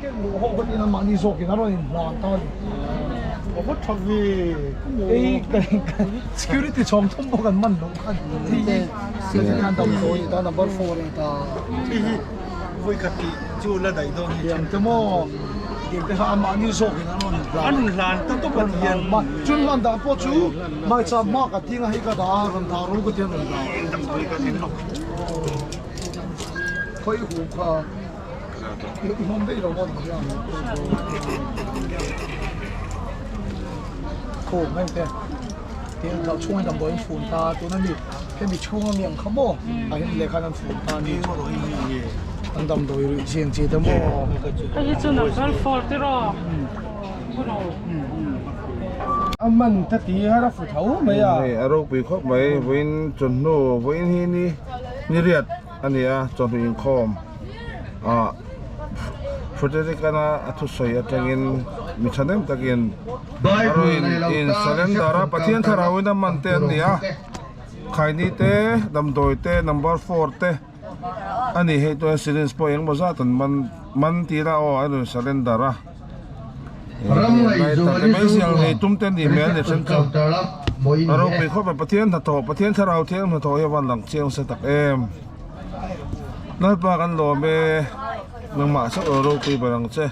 ken luh ho kha tiin anmahni zawkin a rawn inhlan ta a ni. A va tha ve Hei security chhawm thum pawh kan man loh khan hei hi hian damdawi ta number four a ni ta. Hei hi vawikhat tih chu la daih dawn hi. Tiang te maw tiang te kha anmahni zawkin a rawn inhlan. An rawn hlan ta tawp a ti hian. Chun hlan dan pawh chu hmaichah hma ka tinga hei ka dah a rawn dah ru ka ti an rawn dah. Damdawi ka en lawk. Khawi hu kha i hmawm daih lo maw tih hian khaw mai te tin tah chhungin damdawi an fun ta tuna mi hemi chhunga mi ang kha maw ah hian lehkha an fun ta ni an damdawi ruih chiang chi te maw Hei hi chu number four te rawh. A man ta ti har a fu tho mai a. Hei a ropui khawp mai vawiin chawhnu vawiin hi ni ni riat a ni a chawhnu inkhawm ah Frederick ana a thusawi atangin mi thahnem takin a rawn in surrender a Pathian thlarauin a man te an ni a khaini te damdawi te number four te a ni hei chuan syringe pawh engemaw zat an man man tir a aw a rawn surrender a lighter te mai sial ngei tum te an nih hmel a ni then chu a ropui khawp a Pathian hnathawh Pathian thlarau thiang hnathawh hi a van lang chiang se tak em Lalpa kan lawm e nangmah chauh ropui ber ang che.